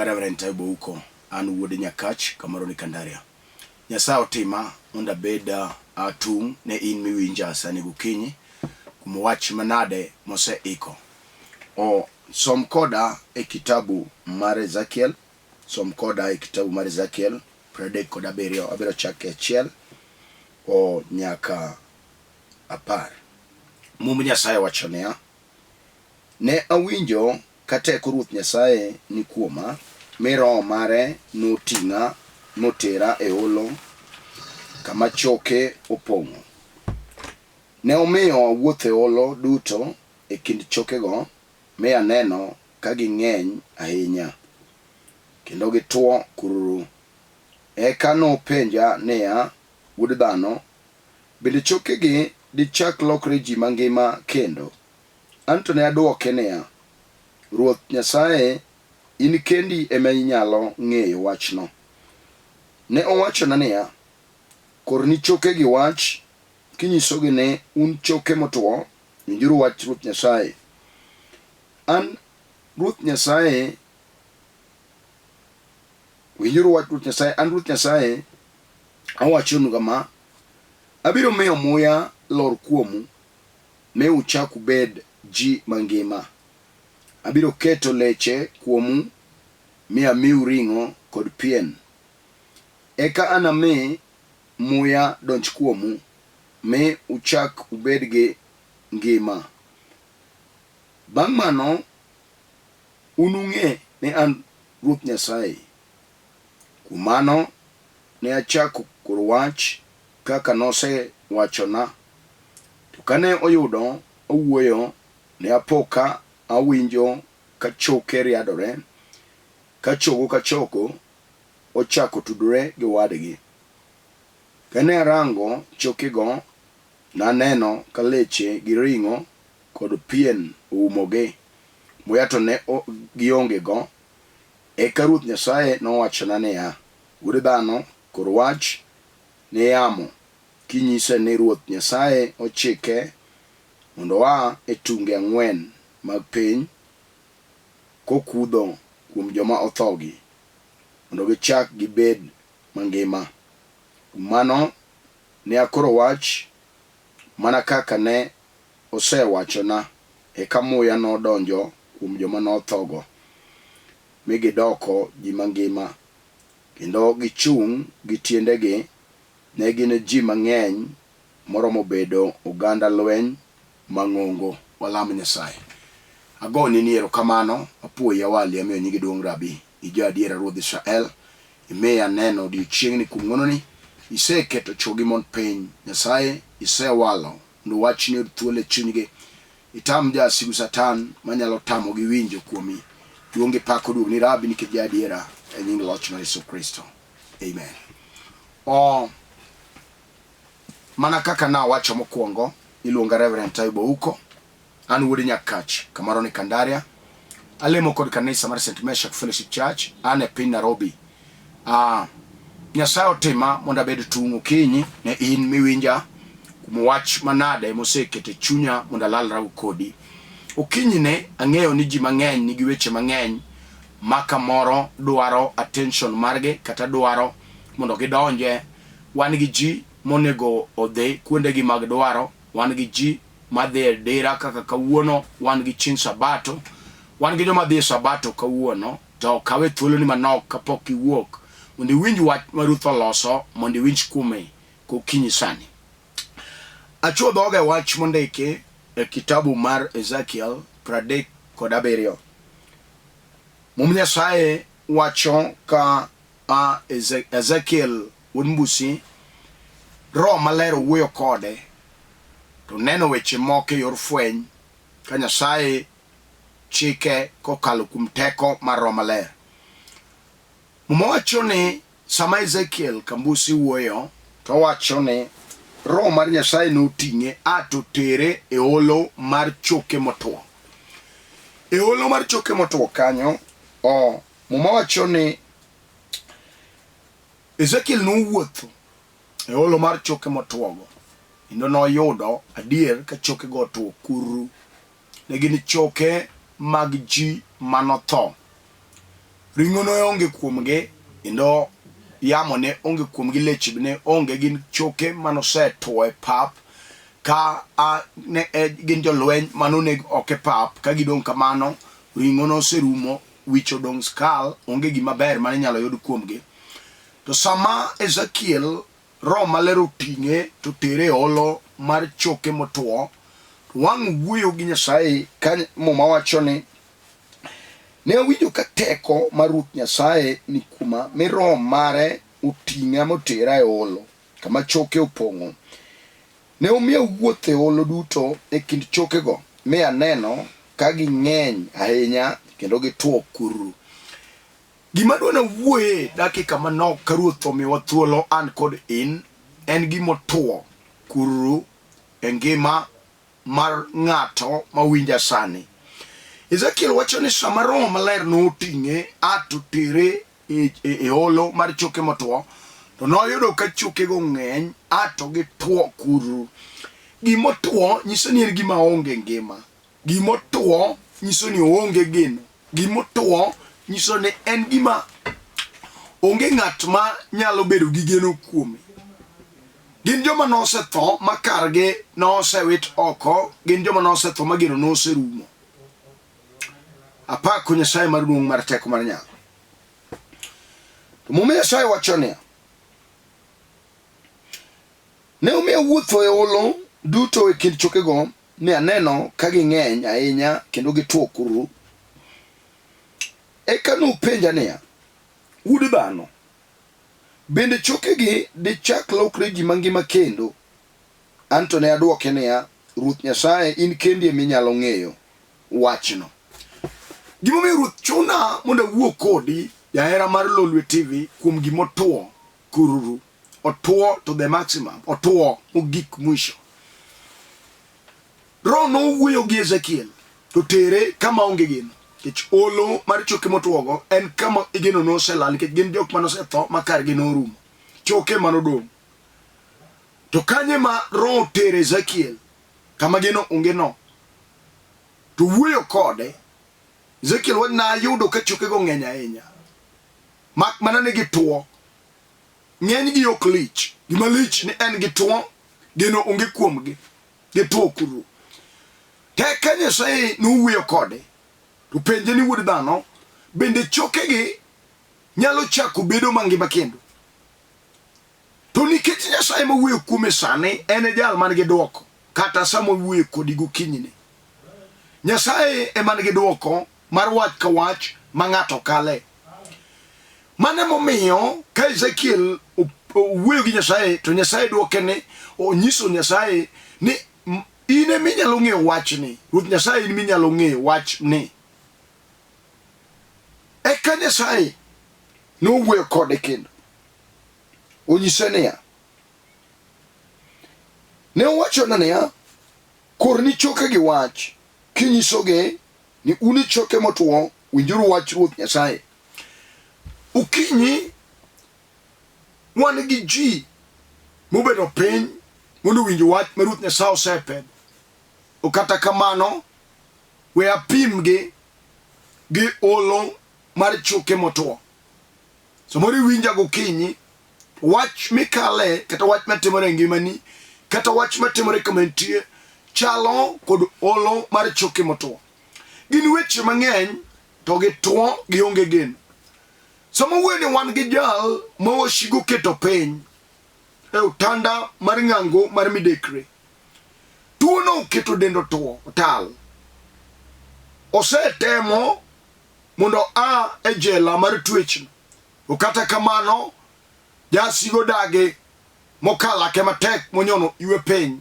Reverend Taibo Ouko, an wuod Nyakach kamoro ni Kandaria. Nyasaye otima mondo abed atung' ne in miwinja sani gokinyi kuom wach manade moseiko. O, som koda e kitabu mar Ezekiel, som koda e kitabu mar Ezekiel 37, abiro chake achiel o nyaka 10. Mumb Nyasaye wacho niya, Ne awinjo ka teko Ruoth Nyasaye ni kuoma, mi Roho mare noting'a motera e holo kama choke opong'o. Ne omiyo awuotho e holo duto e kind chokego, mi aneno ka ging'eny ahinya, kendo gitwo kururu. Eka nopenja niya, Wuod dhano, bende chokegi dichak lokre ji mangima kendo? An to ne adwoke niya, Ruoth Nyasaye, in kendi ema inyalo ng'eyo wachno. Ne owachona niya, Kor ni chokegi wach, kinyisogi ni, 'Un choke motwo, winjuru wach Ruoth Nyasaye. An Ruoth Nyasaye, winjuru wach Ruoth Nyasaye. An Ruoth Nyasaye awachonu kama, Abiro miyo muya lor kuomu, mi uchak ubed ji mangima. Abiro keto leche kuomu, mi amiu ring'o kod pien. Eka anami muya donj kuomu, mi uchak ubed gi ngima. Bang' mano unung'e ni an Ruoth Nyasaye. Kuom mano ne achako koro wach kaka nosewachona. To kane oyudo owuoyo, ne apo ka awinjo ka choke riadore, ka chogo ka chogo ochako tudore gi wadgi. Kane arango chokego, naneno ka leche gi ring'o kod pien oumogi, muya to ne giongego. Eka Ruoth Nyasaye nowachona niya, Wuod dhano, kor wach ne yamo, kinyise ni Ruoth Nyasaye ochike mondo oa e tunge ang'wen mag piny, kokudho kuom joma othogi, mondo gichak gibed mangima. Kuom mano, ne akoro wach mana kaka ne osewachona, eka muya nodonjo kuom joma nothogo, mi gidoko ji mangima, kendo gichung' gi tiendegi. Ne gin ji mang'eny moromo bedo oganda lweny mang'ongo. Walam Nyasaye. Agoni ni erokamano, apuoyi awali, amiyo nyingi duong' Rabi. Ija adiera Ruodh Israel, imiya neno odiechiengni kuom ng'wononi. Iseketo chwo gi mon piny, Nyasaye, isewalo mondo wachni oyud thuolo e chunygi. Itam jasigu Satan manyalo tamogi winjo kuomi. Duong' gi pak oduog ni Rabi nikech ja adiera e nying loch mar Yesu Kristo. Amen. O, mana kaka nawacho mokwongo, iluonga Reverend Taibo Ouko. An wuod Nyakach, kamoro ni Kandaria. Alemo kod kanisa mar St. Meshak Fellowship Church, an e piny Nairobi. Ah, Nyasaye otima mondo abed tung' okinyi ne in miwinja kuom wach manade moseketo e chunya mondo alalrago kodi. Okinyi ne ang'eyo ni ji mang'eny nigi weche mang'eny ma kamoro dwaro attention margi kata dwaro mondo gidonje. Wan gi ji monego odhi kuondegi mag dwaro, wan gi ji madhi e dira kaka kawuono, wan gi chieng' sabato, wan gi joma dhi e sabato kawuono, to kawe thuoloni manok kapok iwuok mondo iwinj wach ma Ruth oloso mondo iwinj kuome kokinyi sani. Achuo dhoga e wach mondiki e kitabu mar Ezekiel 37. Mum Nyasaye wacho ka a Ezekiel wuod Mbusi, Roho Maler owuoyo kode to neno weche moko e yor fweny ka Nyasaye chike kokalo kuom teko mar Roho Maler. Muma wacho ni sama Ezekiel Kambusi wuoyo to owacho ni Roho mar Nyasaye noting'e a to tere e holo mar choke motwo. E holo mar choke motwo kanyo, o Muma wacho ni Ezekiel nowuotho e holo mar choke motwogo kendo noyudo adier ka chokego otwo kuru. Ne gin choke mag ji manotho. Ring'o ne onge kuomgi kendo yamo ne onge kuomgi, leche ne onge, gin choke manosetwo e pap ka a, ne e, gin jolweny manoneg oko e pap ka gidong' kamano, ring'o noserumo, wich odong' skal, onge gima ber mane inyalo yud kuomgi. To sama Ezekiel Roho Maler oting'e to tere e holo mar choke motwo, to wang' wuoyo gi Nyasaye ka Muma wacho ni ne awinjo ka teko mar Ruoth Nyasaye ni kuoma, mi Roho mare oting'a motera e holo kama choke opong'o. Ne omiya wuoth e holo duto e kind chokego, mi aneno ka ging'eny ahinya kendo gitwo kururu. Gima adwa nawuoye dakika manok ka Ruoth omiwa thuolo an kod in, en gima otwo kururu e ngima mar ng'ato mawinja sani. Ezekiel wacho ni sama Roho Maler noting'e a to tere e, e, e holo mar choke motwo, to noyudo ka chokego ng'eny a to gitwo kururu. Gimotwo nyiso ni en gima onge ngima. Gimotwo nyiso ni oonge geno. Gimotwo nyiso ni en gima onge ng'at ma nyalo bedo gi geno kuome. Gin joma nosetho ma kargi nosewit oko, gin joma nosetho ma geno noserumo. Apako Nyasaye mar duong' mar teko mar nyalo. To Muma Nyasaye wacho niya, Ne omiya wuotho e holo duto e kind chokego mi aneno ka ging'eny ahinya kendo gitwo kuru. Eka nopenja niya, Wuod dhano, bende chokegi dichak lokre ji mangima kendo? An to ne adwoke niya, Ruoth Nyasaye, in kendi ema inyalo ng'eyo wachno. Gimomiyo Ruoth chuna mondo awuo kodi, jahera mar Lolwe TV, kuom gima otwo kururu. Otwo to the maximum, otwo mogik mwisho. Roho nowuoyo gi Ezekiel to tere kama onge geno. Nikech olo mar choke motwogo en kama geno noselal nikech gin jok mane osetho ma kargi norumo. Choke ema nodong'. To kanye ma Roho otere Ezekiel kama geno onge no to wuoyo kode. Ezekiel wacho nayudo ka chokego ng'eny ahinya mak mana ni gituo. Ng'enygi ok lich. Gima lich ni en gituo, geno onge kuomgi. Gituo kuru. Teka Nyasaye nowuoyo kode to penje ni wuod dhano, bende chokegi nyalo chako bedo mangima kendo? To nikech Nyasaye mawuoyo kuome sani en e jal man gi dwoko, kata sama owuoyo kodi gokinyini. Nyasaye ema nigi dwoko mar wach ka wach ma ng'ato kale. Mano emomiyo ka Ezekiel owuoyo gi Nyasaye to Nyasaye dwoke ni onyiso Nyasaye ni in ema inyalo ng'eyo wachni. Ruoth Nyasaye in minyalo ng'eyo wachni. Eka Nyasaye nowuoyo kode kendo. Onyise niya, ne owachona niya, kor ni chokegi wach, kinyisogi ni un e choke motwo, winjuru wach Ruoth Nyasaye. Okinyi wan gi ji mobedo piny mondo owinj wach ma Ruoth Nyasaye osepedho. To kata kamano, we apimgi gi olo mar choke motwo. Samoro iwinja gokinyi, wach mikale kata wach matimore e ngimani kata wach matimore kama intie chalo kod olo mar choke motwo. Gin weche mang'eny to gitwo gionge geno. Sama wuoyo ni wan gi jal ma wasigu keto piny e otanda mar ng'ango mar midekre. Tuono oketo dend otwo otal. Osetemo mondo a e jela mar twechno. To kata kamano, jasigo dagi mokalake matek monyono iwe piny,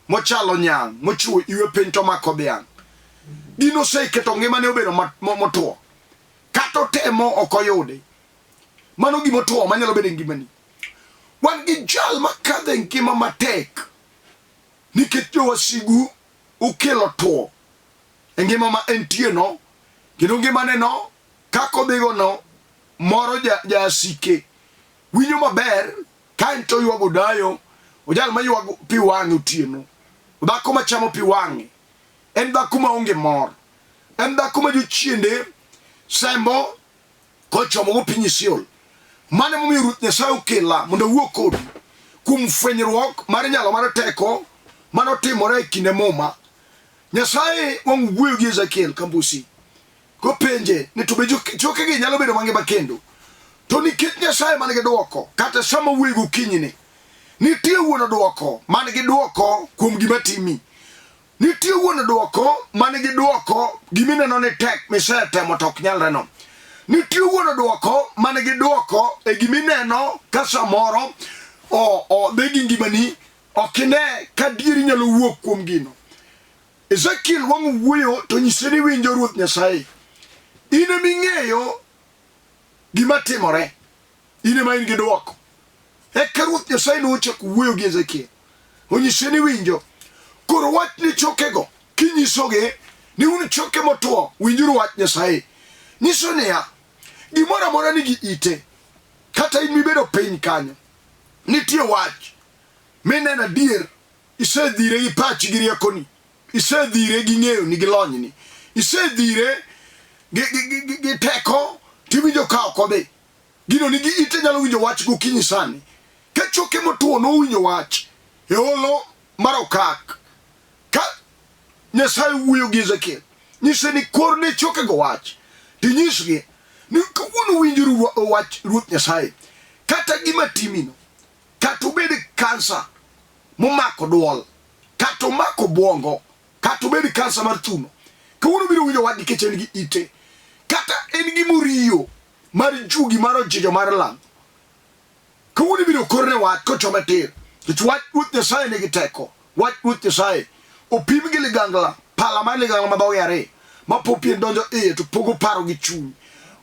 mochalo nyang' mochiwo iwe piny to mako dhiang'. Gino oseketo ngimane obedo motwo. Kata otemo ok oyudi. Mano gima otwo manyalo bedo e ngimani. Wan gi jal makadho e ngima matek nikech jowasigu okelo two e ngima ma entie no kendo ngimane no kaka odhigo no moro jasike winjo maber ka en to oywago dayo ojal maywago pi wang'e otieno dhako machamo pi wang'e en dhako maonge mor en dhako ma jochiende sembo Kochomogo piny Sheol. Mano emomiyo Ruoth Nyasaye okela mondo awuo kodu kuom fwenyruok mar nyalo mar teko manotimore e kinde Muma. Nyasaye wang' wuoyo gi Ezekiel Kambusi kopenje ni to be chokegi nyalo bedo mangima kendo? To nikech Nyasaye man gi dwoko, kata sama wuoyo gokinyini, nitie wuon dwoko man gi dwoko kuom gima timi. Nitie wuon dwoko man gi dwoko gimineno ni tek misetemo to ok nyalreno. Nitie wuon dwoko man gi dwoko e gimineno ka samoro odhi gi ngimani ok ine ka dieri nyalo wuok kuom gino. Ezekiel wang' wuoyo to nyise ni winjo Ruoth Nyasaye. In ema ing'eyo gima timore. In ema in gi dwoko. Eka Ruoth Nyasaye nochako wuoyo gi Ezekiel. Onyise ni winjo. Koro wach ni chokego kinyisogi ni un choke motwo, winjuru wach Nyasaye. Nyiso niya, gimoro amora nigi ite. Kata in mibedo piny kanyo, nitie wach mineno adier isedhire gi pachi gi riekoni, isedhire gi ng'eyoni gi lonyni, isedhire gi, gi, gi, gi, gi teko tiwinjo ka ok odhi. Gino nigi ite nyalo winjo wach gokinyi sani. Ka choke motwo nowinjo wach e holo mar okak. Ka Nyasaye wuoyo gi Ezekiel, nyise ni kor ne chokego wach, tinyisgi ni kawuono winjuru wach Ruoth Nyasaye. Kata gima timino, kata obed kansa momako duol, kata omako obwongo, kata obed kansa mar thuno, kawuono biro winjo wach nikech en gi ite. Kata en gi moriyo mar jugi mar ojijo mar lang'. Kawuono ibiro korne wach kochome tir. Nikech wach Ruoth Nyasaye nigi teko. Wach Ruoth Nyasaye opim gi ligangla, pala mar ligangla ma dhoge ariyo, ma po pien donjo iye to pogo paro gi chuny.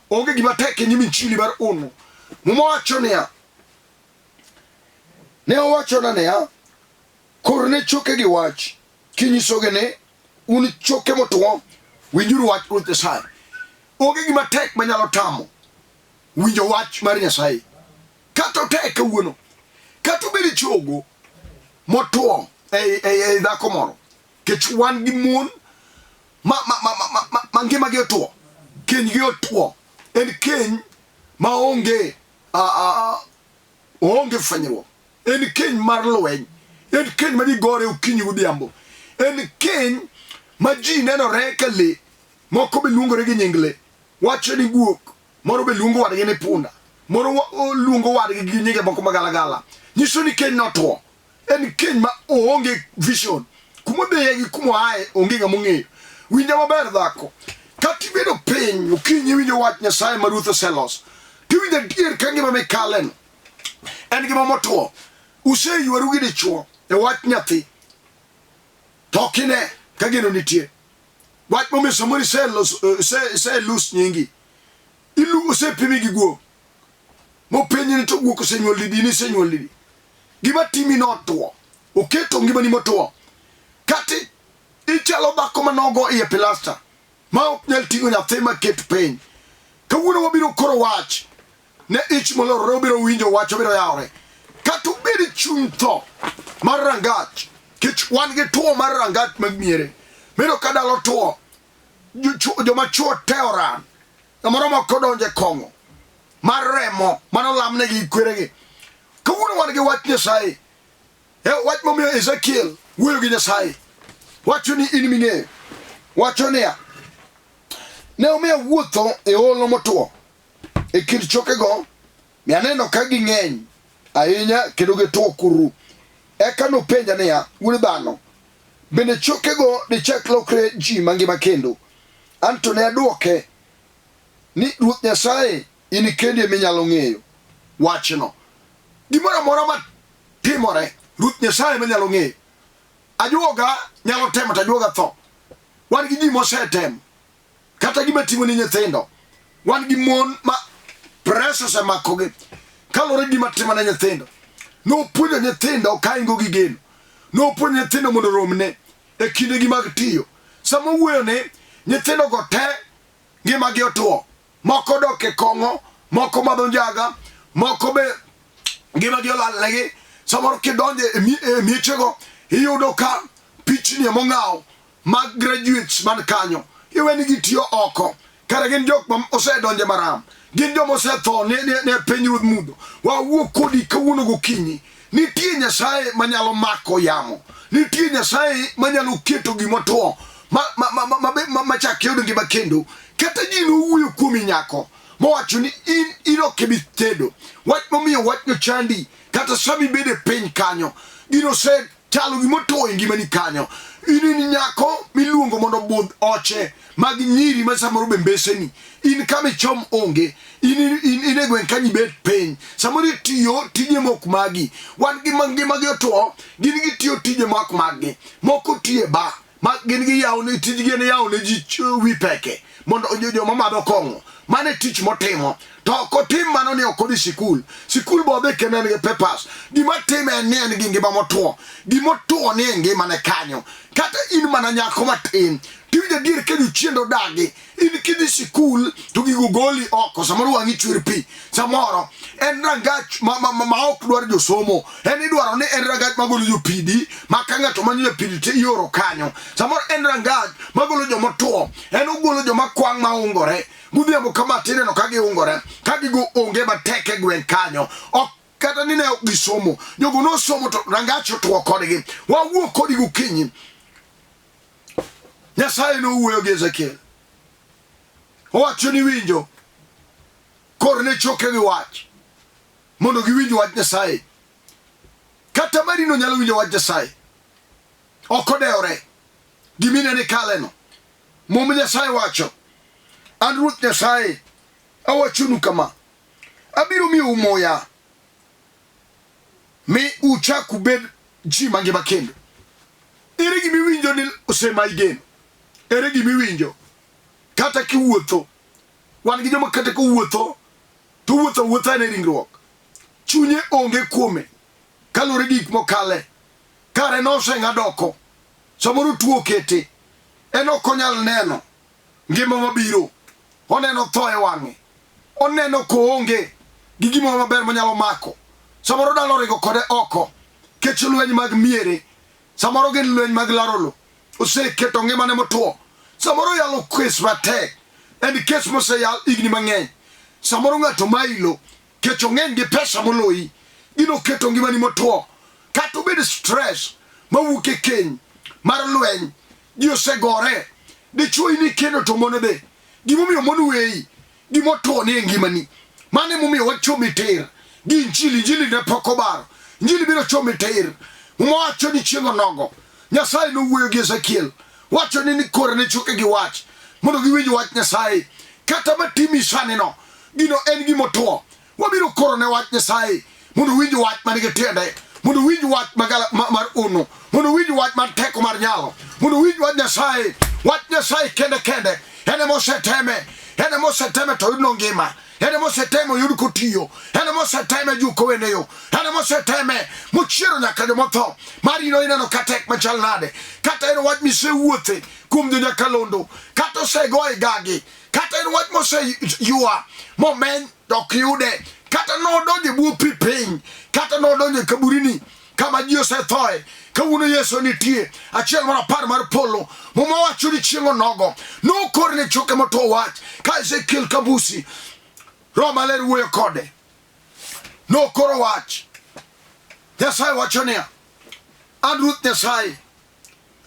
Onge gima tek e nyim injili mar ono. Muma wacho niya, ne owachona niya, kor ne chokegi wach, kinyisogi ni un choke motwo, winjuru wach Ruoth Nyasaye. Onge gima tek manyalo tamo winjo wach mar Nyasaye. Kata otek kawuono, kata obed chogo motwo ei, ei, ei dhako moro, kech wan gi mon ma, ma, ma, ma, ma, ma ngimagi otwo, kenygi otwo, en keny ma onge oonge fwenyruok, en keny mar lweny, en keny ma ji gore okinyi godhiambo, en keny ma ji nenore ka le, moko be luongore gi nying le, wacho ni guok, moro be luongo wadgi ni punda, moro luongo wadgi gi nyinge moko magalagala, nyiso ni keny notwo. En keny ma oonge vision, kuma odhiye gi kuma oaye onge ng'ama ong'eyo. Winja maber dhako, kata ibedo piny okinyi iwinjo wach Nyasaye ma Ruoth oseloso, tiwinjo adier ka ngima mikaleno en ngima motwo. Useywaru gi dichwo e wach nyathi, to ok ine ka geno nitie. Wach momiyo samoro iselus nyingi, ilu osepimi gi guok, mopenji ni to guok osenyuol didi, in isenyuol didi. Gima timi notwo, oketo ngimani motwo. Kata ichalo dhako manogo iye pilasta ma ok nyal ting'o nyathi maket piny. Kawuono wabiro koro wach ne ich molorore obiro winjo wach obiro yawore. Kata obed chuny tho mar rangach, kech wan gi tuo mar rangach mag miere. Mino ka dalo tuo, joma chuo te oran. Samoro moko donjo e kong'o mar remo mano lamnegi gi kweregi. Kawuono wan gi wach Nyasaye. E wach momiyo Ezekiel wuoyo gi Nyasaye. Wacho ni in ming'eyo. Wacho niya, ne omiyo wuotho e holo motwo e kind chokego mi aneno ka ging'eny ahinya kendo gitwo kuru. Eka nopenja niya, wuod dhano, bende chokego dichak lokre ji mangima kendo? An to ne adwoke ni, Ruoth Nyasaye, in kendi ema inyalo ng'eyo wachno. Gimoro amora ma timore, Ruoth Nyasaye ema nyalo ng'eyo. Ajuoga nyalo temo to ajuoga tho. Wan gi ji mosetemo kata gima timo ni nyithindo. Wan gi mon ma press osemakogi kaluwore gi gima timo ne nyithindo. Nopuonjo nyithindo ka ingo gi geno. Nopuonjo nyithindo mondo oromne e kindegi mag tiyo. Sama owuoyo ni nyithindogo te ngimagi otwo. Moko dok e kong'o, moko madho njaga, moko be ngimagi olalnegi. Samoro kidonjo e, e miechego iyudo ka pichni mong'aw mag graduates man kanyo iwe ni gitiyo oko. Kare gin jok ma osedonjo e maram. Gin joma osetho ne, ne, ne piny ruodh mudho. Wawuo kodi kawuono gokinyi. Nitie Nyasaye manyalo mako yamo. Nitie Nyasaye manyalo keto gima otwo ma, ma, ma, ma, ma, ma, ma chak yud ngima kendo. Kata ji nowuoyo kuomi nyako mowacho ni in in ok ibi tedo. Wach momiyo wachno chandi kata sama ibedo e piny kanyo gino ose chalo gima otowo e ngimani kanyo. In in nyako miluongo mondo obudh oche mag nyiri ma samoro be mbeseni. In kama ichom onge. In, in, in e gweng' kanyo ibet piny. Samoro itiyo tije mok magi. Wan gi ma ngimagi otwo, gin gitiyo tije mok maggi. Moko tiyo e bar. Ma gin giyawo ne tijgi en yawo ne ji wi peke mondo joma madho kong'o. Mano e tich motimo. To ok otim mano ni ok odhi sikul. Sikul be odhi kendo en gi papers. Gima time en ni en gi ngima motwo. Gima otwo ni e ngimane kanyo. Kata in mana nyako matin, tiwinjo adier ka jochiende odagi. In kidhi sikul to gigo goli oko, samoro wang'i chwer pi. Samoro en rangach ma, ma, ma, ma ok dwar josomo. En idwaro ni en rangach magolo jopidi, ma ka ng'ato manyo japidi to ioro kanyo. Samoro en rangach magolo joma otwo. En ogolo joma kwang' ma ungore. Godhiambo kama tineno ka giungore, ka gigo onge matek e gweng' kanyo. Ok kata ni ne ok gisomo. Jogo nosomo to rangach otwo kodgi. Wawuo kodi gokinyi. Nyasaye nowuoyo gi Ezekiel. Owacho ni winjo kor ne choke gi wach mondo giwinj wach Nyasaye. Kata Marino nyalo winjo wach Nyasaye. Ok odewore. Gimine ni kaleno. Muma Nyasaye wacho, an Ruoth Nyasaye awachonu kama, abiro miyou muya mi uchak ubed ji mangima kendo. Ere gima iwinjo ni osemayi geno? Ere gima iwinjo kata kiwuotho? Wan gi joma kata kowuotho to wuotho awuotha en e ringruok. Chunye onge kuome kaluwore gi gik mokale. Kare noseng'ad oko. Samoro tuo okete. En ok onyal neno ngima mabiro. Oneno tho e wang'e. Oneno koonge gi gimoro maber monyalo mako. Samoro dala oringo kode oko. Kech lweny mag miere. Samoro gin lweny mag laro lo. Oseketo ngimane motwo. Samoro yalo kes matek. En kes moseyal higni mang'eny. Samoro ng'ato mayi lo. Kech ong'eny gi pesa moloyi. Gino keto ngimani motwo. Kata obed stress mawuok e keny mar lweny. Ji osegore. Dichuo in ikendo to mon be. Gimomiyo mon weyi. Gimotwo ni e ngimani. Mano emomiyo wachomi tir gi injili. Injili ne pok obaro. Injili biro chomi tir. Muma wacho ni chieng' onogo. Nyasaye nowuoyo gi Ezekiel. Wacho ni ni kor ne choke gi wach mondo giwinj wach Nyasaye. Kata matimi sani no, gino en gimotwo. Wabiro koro ne wach Nyasaye mondo owinj wach man gi tiende, mondo owinj wach magala, ma, mar ono, mondo owinj wach mar teko mar nyalo, mondo owinj wach Nyasaye. Wach Nyasaye kende kende en ema oseteme, en ema oseteme to oyudno ngima, en ema oseteme oyud kotiyo, en ema oseteme juk owene yo, en ema oseteme mochiero nyaka jomotho. Mar ino ineno ka tek machal nade, kata en wach misewuothe kuom jonyakalondo, kata osegoye gagi, kata en wach moseywa momeny to ok yude, kata nodonjo e bwo pi piny, kata nodonjo e kaburini kama ji osethoe. Kawuono Yesu nitie achiel mar apar mar polo. Muma wacho ni chieng' onogo nokor ne choke motwo wach ka Ezekiel Kabusi Roho Maler wuoyo kode nokoro wach. Nyasaye wacho niya, an Ruoth Nyasaye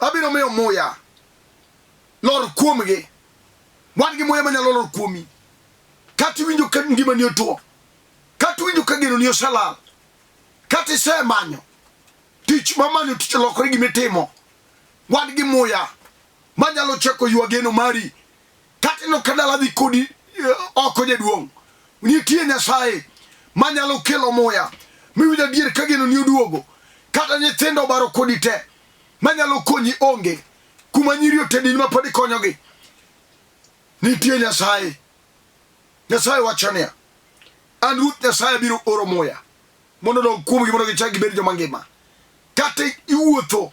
abiro miyo muya lor kuomgi. Wan gi muya manyalo lor kuomi. Kata iwinjo ka ngimani otwo, kata iwinjo ka genoni oselal, kata isemanyo tich mamanyo tich olokore gima itimo, wan gi muya manyalo chako ywa geno mari. Kata ineno ka dala dhi kodi oko jaduong', nitie Nyasaye manyalo kelo muya miwinjo adier ka genoni oduogo. Kata nyithindo obaro kodi te, manyalo konyi onge. Kuma nyiri otedini ma pod ikonyogi. Nitie Nyasaye. Nyasaye wacho niya, an Ruoth Nyasaye abiro oro muya mondo odong kuomgi mondo gichak gibed joma ngima. Kata iwuotho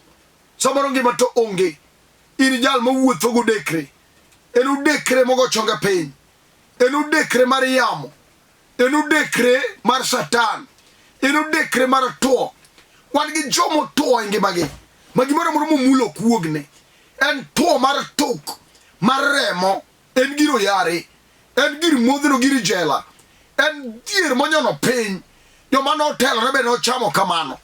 samoro ngima to onge, in jal mawuotho godekre, en odekre mogo chonge piny, en odekre mar yamo, en odekre mar Satan, en odekre mar two. Wan gi joma otwo e ngimagi ma gimoro amora momulo ok wuogne. En two mar tuk mar remo. En gir oyare, en gir modhno, gir jela, en dhier monyono piny. Joma notelore be nochamo kamano.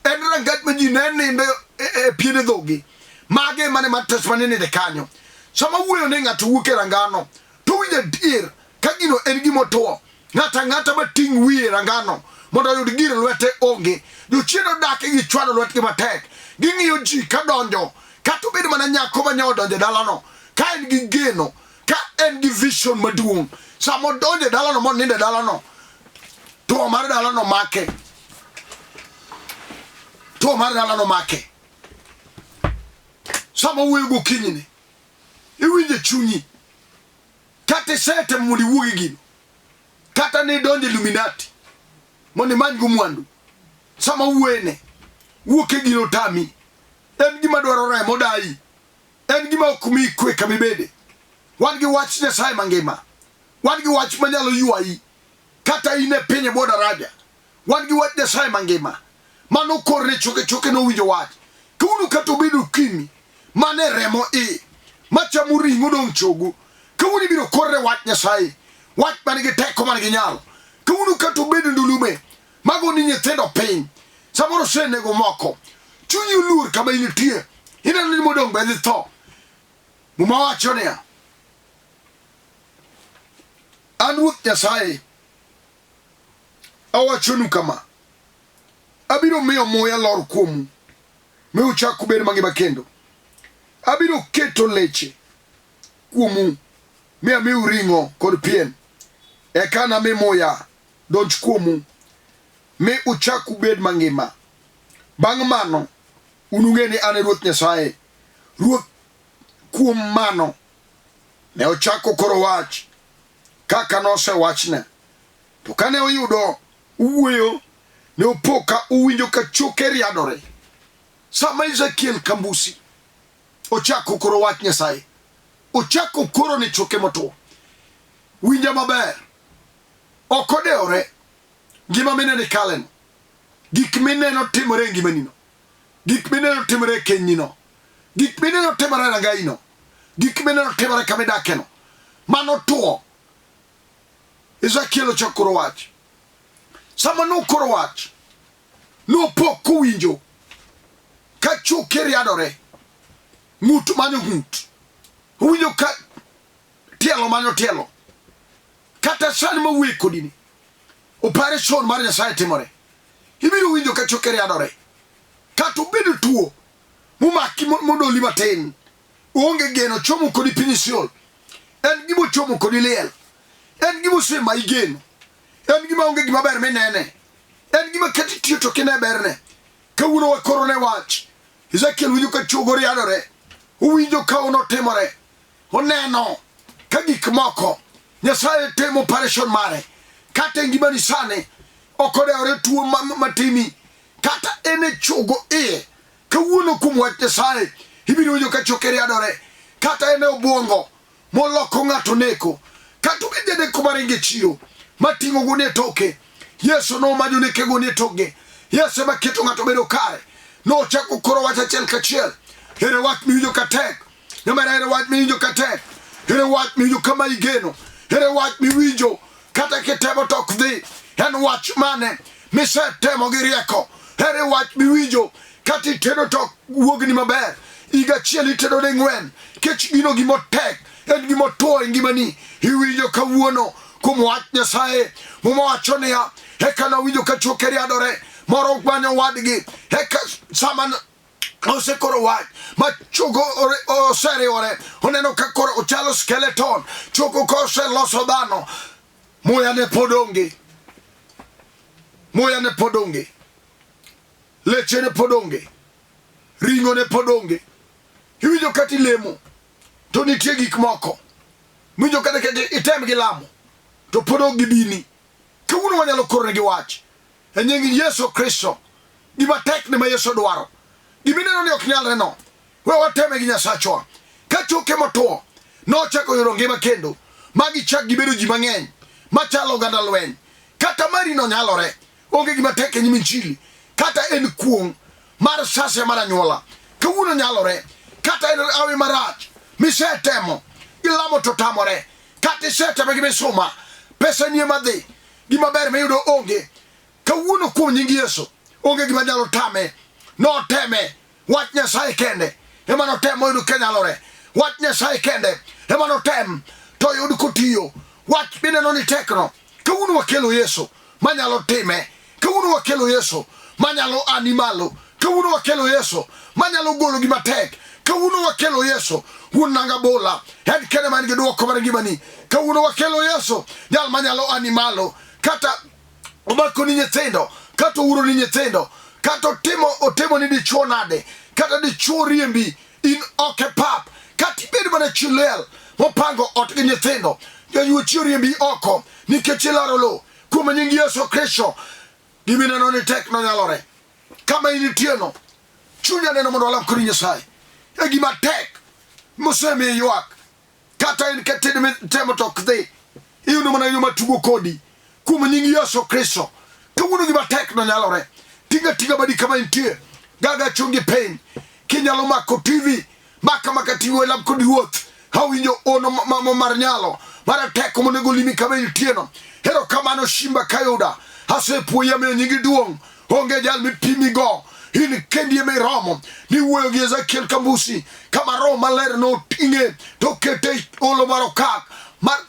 En rangach ma ji ne nindo e, e piende dhogi. Mage ema ne matres mane ninde kanyo. Sama wuoyo ni ng'ato wuok e rangano, to winjo adier ka gino en gima otuo. Ng'ato ang'ata ma ting' wiye e rangano mondo oyud gir lwete onge. Jochien odak gi chwado lwetgi matek. Ging'iyo ji ka donjo, kata obed mana nyako ma nyawo donjo e dalano, ka en gi geno, ka en gi vision maduong'. Sama odonjo e dalano monindo e dalano, tuo mar dalano make. Tuo mar dalano make. Sama owuoyo gokinyini, iwinjo e chunyi kata isetemo mondo iwuog e gino kata ne idonjo e Illuminati mondo imany go mwandu sama wuoyene wuok e gino tami en gima dwaro remo dayi en gima ok mi kwe kama ibede wan gi wach Nyasaye mangima wan gi wach manyalo ywayi kata in e piny e bwo daraja wan gi wach Nyasaye mangima mano kor ne choke choke nowinjo wach kawuono kata obedo okinyi mane remo i machamo ring'o dong' chogo kawuono ibiro korne wach Nyasaye wach man gi teko man gi nyalo kawuono kata obedo ndulume mago ni nyithindo piny samoro osenego moko chunyi oluor kama intie ineno ni modong' be dhi tho muma wacho niya an Ruoth Nyasaye awachonu kama abiro miyo muya lor kuomu mi uchak ubed mangima kendo. Abiro keto leche kuomu mi amiu ring'o kod pien. Eka nami muya donj kuomu mi uchak ubed mangima. Bang' mano unung'e ni an e Ruoth Nyasaye. Ruoth kuom mano ne ochako koro wach kaka nosewachne. To kane oyudo uwuoyo, ne opo ka uwinjo ka choke riadore. Sama Ezekiel Kambusi ochako koro wach Nyasaye, ochako koro ne choke motwo. Winja maber, ok odewore ngima mineno ikaleno, gik mineno timore e ngimanino, gik mineno timore e kenyino, gik mineno timore e rangayino, gik mineno timore kama idakeno, mano two. Ezekiel ochako koro wach. Sama nokoro wach, nopo kowinjo ka choke riadore, ng'ut manyo ng'ut, owinjo ka tielo manyo tielo. Kata sani mawuoye kodini, operation mar Nyasaye timore. Ibiro winjo ka choke riadore. Kata obedo tuo momaki modoli matin, onge geno, chomo kodi piny Sheol. En gima ochomo kodi liel. En gima osemayi geno. En gima onge gima ber minene. En gima kata itiyo to kine berne. Kawuono wakoro ne wach. Ezekiel winjo ka chogo riadore. Owinjo ka onotimore. Oneno ka gik moko Nyasaye timo operation mare. Kata e ngimani sani ok odewore tuo matimi. Kata en e chogo iye. Kawuono kuom wach Nyasaye ibiro winjo ka choke riadore. Kata en e obwongo moloko ng'ato neko. Kata obed janeko maringo e chiro mating'o gunia e toke. Yesu noma joneke gunia e tokgi. Yesu ema keto ng'ato bedo kare. Nochako koro wach achiel kachiel. Ere wach miwinjo ka tek. Nyamera ere wach miwinjo ka tek. Ere wach miwinjo kama igeno. Ere wach miwinjo kata kitemo to ok dhi. En wach mane misetemo gi rieko? Ere wach miwinjo kata itedo to ok wuogni maber? Higa achiel itedo ding'wen kech gino gimotek en gimotuo e ngimani. Iwinjo kawuono kuom wach Nyasaye. Muma wacho niya, eka nawinjo ka choke riadore, moro manyo wadgi. Eka sama osekoro wach ma chogo oseriwore, oneno ka koro ochalo skeleton, chogo ka oseloso dhano, muya ne pod onge, muya ne pod onge, leche ne pod onge, ring'o ne pod onge. Iwinjo kata ilemo to nitie gik moko miwinjo kata kata item gi lamo to pod ok gibini. Kawuono wanyalo koronegi wach e nying Yesu Kristo, gima tek ni ma Yesu dwaro, gima ineno ni ok nyalre no, we wateme gi Nyasachwa. Ka choke motwo nochako yudo ngima kendo, ma gichak gibedo ji mang'eny machalo oganda lweny. Kata mari no nyalore, onge gima tek e nyim Injili, kata en kuong' mar sase mar anyuola kawuono nyalore, kata en awi marach misetemo. Gilamo to tamore. Kata iseteme gi misuma, pesa nie madhi, gima ber miyudo onge. Kawuono kuom nying Yesu, onge gima nyalo tame. Noteme wach Nyasaye kende ema notem moyud kanyalore. Wach Nyasaye kende ema notem to oyud kotiyo. Wach mineno ni tekno, kawuono wakelo Yesu manyalo time. Kawuono wakelo Yesu manyalo ani malo. Kawuono wakelo Yesu manyalo golo gima tek. Kawuono wakelo Yesu wuon nanga bola, en kende man gi dwoko mar ngimani. Kawuono wakelo Yesu jal manyalo ani malo. Kata omako ni nyithindo, kata owuro ni nyithindo, kata otimo otimo ni dichuo nade, kata dichuo riembi in ok e pap, kata ibed mana chi liel mopango ot gi nyithindo, jayuochi oriembi oko nikech ilaro lowo. Kuom nying Yesu Kristo, gimineno ni tek nonyalore. Kama in nitieno, chunya neno mondo walam kodi Nyasaye. E gima tek mosemiyo ywak, kata in katede mitemo to ok dhi, iyudo mana yo matugo kodi. Kuom nying Yesu Kristo, kawuono gima tek nonyalore. Tinga tinga badi kama intie, gaga chongi piny, kinyalo mako TV, maka maka TV walam kod ruoth. Awinjo ono mar nyalo mar teko monego limi kama intieno. Erokamano Simba Kayuda, asepuoyi amiyo nyingi duong'. Onge jal mipimigo, in kendi ema iromo. Niwuoyo gi Ezekiel Kambusi kama Roho Maler noting'e to okete e olo mar okak mar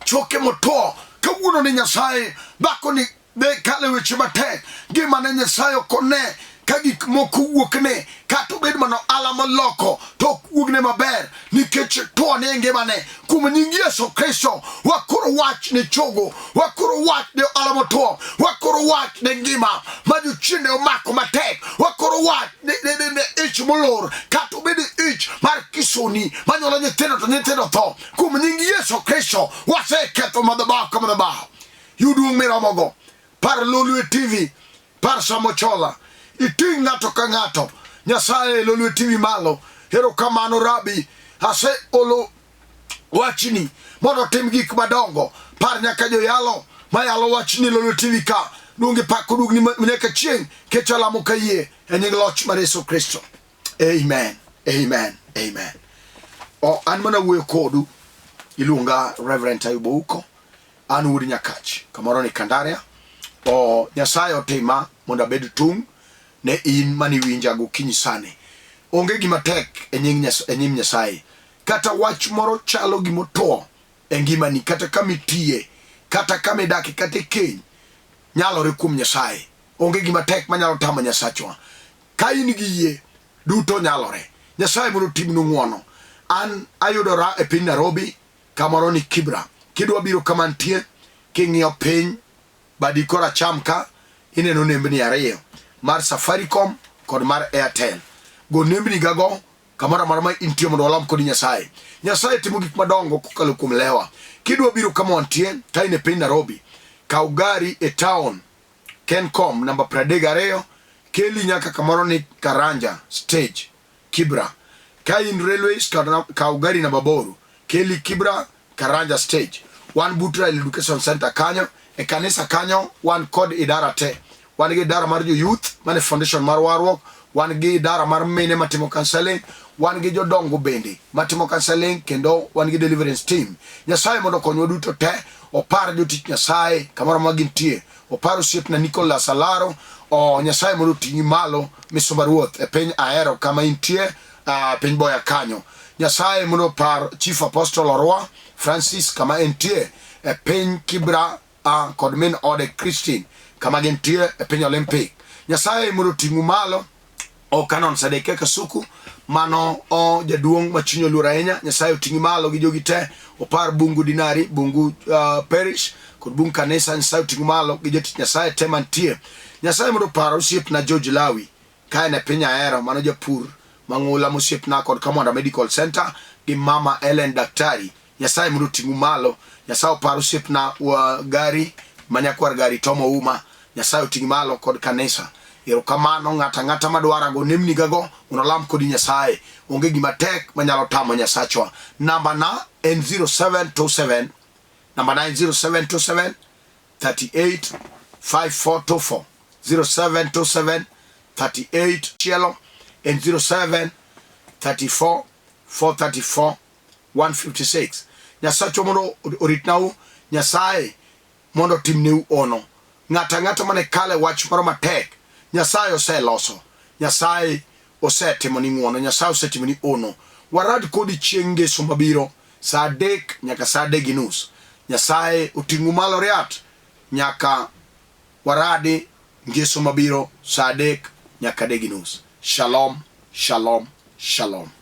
choke motwo. Kawuono ni Nyasaye dhako ni ne kale weche matek, ngimane Nyasaye ok one ka gik moko wuokne, kata obed mana ohala moloko to ok wuogne maber nikech two ni e ngimane. Kuom nying Yesu Kristo wakoro wach ne chogo, wakoro wach ne ohala motwo, wakoro wach ne ngima ma jochiende omako matek, wakoro wach ne, ne, ne, ne ich molor, kata obed ich mar kisoni manyuolo nyithindo to nyithindo tho. Kuom nying Yesu Kristo waseketho madhabahu ka madhabahu. Yud duong' miromogo. Par Lolwe TV, par Samochola. Iting' ng'ato ka ng'ato. Nyasaye Lolwe TV malo. Erokamano Rabi. Ase olo wachni mondo otim gik madongo. Par nyaka joyalo mayalo wachni Lolwe TV ka. Duong' gi pak oduogni nyaka chieng' kech alamo ka yie e nying loch mar Yesu Kristo. Amen. Amen. Amen. O, an mana wuoyo kodu iluonga Reverend Ayuba Uko. An wuod Nyakach, kamoro ni Kandaria. O Nyasaye otima mondo abed tung' ne in mane iwinja gokinyi sani. Onge gima tek e nying e nyim Nyasaye. Kata wach moro chalo gimotuo e ngimani, kata kama itiye, kata kama idake, kata e keny, nyalore kuom Nyasaye. Onge gima tek manyalo tamo Nyasachwa. Ka in gi yie, duto nyalore. Nyasaye mondo otimnu ng'wono. An ayudora e piny Nairobi, kamoro ni Kibra. Kidwa biro kama nitie, king'iyo piny badi koracham ka, ineno nembni ariyo, mar Safaricom kod mar Airtel. Go nembni gago kamoro amora ma intie mondo walam kodi Nyasaye. Nyasaye timo gik madongo kokalo kuom lewa. Kidwa biro kama wantie, ka in e piny Nairobi, kaw gari e town Kencom namba 32 keli nyaka kamoro ni Karanja stage Kibra. Ka in Railways, kaw gari namba 8 keli Kibra Karanja stage. Wan but Rail Education Center kanyo, e kanisa kanyo wan kod idara te. Wan gi idara mar jo youth mane foundation mar warruok, wan gi idara mar mine matimo counseling, wan gi jodongo bende matimo counseling kendo wan gi deliverance team. Nyasaye mondo okonywa duto te, opar jotich Nyasaye kamoro ma gintie. Opar osiepna Nicholas Alaro, o Nyasaye mondo oting'i malo misumba ruoth e piny Ahero kama intie, piny Boya kanyo. Nyasaye mondo opar Chief Apostle Orwa Francis kama entie e piny Kibra kod min ode Christine kama gintie e piny Olympic. Nyasaye mondo oting'u malo. O Canon Sadekia Kasuku mano o jaduong' ma chunye oluor ahinya. Nyasaye oting'i malo gi jogi te. Opar Bungu Dinari, Bungu Parish kod Bungu Kanisa. Nyasaye oting'u malo gi jotich Nyasaye te mantie. Nyasaye mondo opar osiepna George Lawi ka en e piny Ahero, mano japur mang'ula mosiepna kod Kamwanda Medical Center gi mama Ellen Daktari. Nyasaye mondo oting'u malo. Nyasaye opar osiepna wa Gari ma nyakwar Gari Tom Ouma. Nyasaye oting'i malo kod kanisa. Erokamano ng'ato ang'ata madwara go nemni gago mondo alam kodi Nyasaye. Onge gima tek manyalo tamo Nyasachwa. Namba na en 0727 namba na en 0727 38 5424 0727 38 chielo en 07 34 434 156. Nyasachwa mondo oritnau, Nyasaye mondo otimneu ono. Ng'ato ang'ata mane kale wach moro matek, Nyasaye oseloso. Nyasaye osetimoni ng'wono, Nyasaye osetimoni ono. Warad kodi chieng' ngeso mabiro saa adek nyaka saa adek gi nus. Nyasaye oting'u malo riat nyaka waradi ngeso mabiro saa adek nyaka adek gi nus. Shalom, shalom, shalom.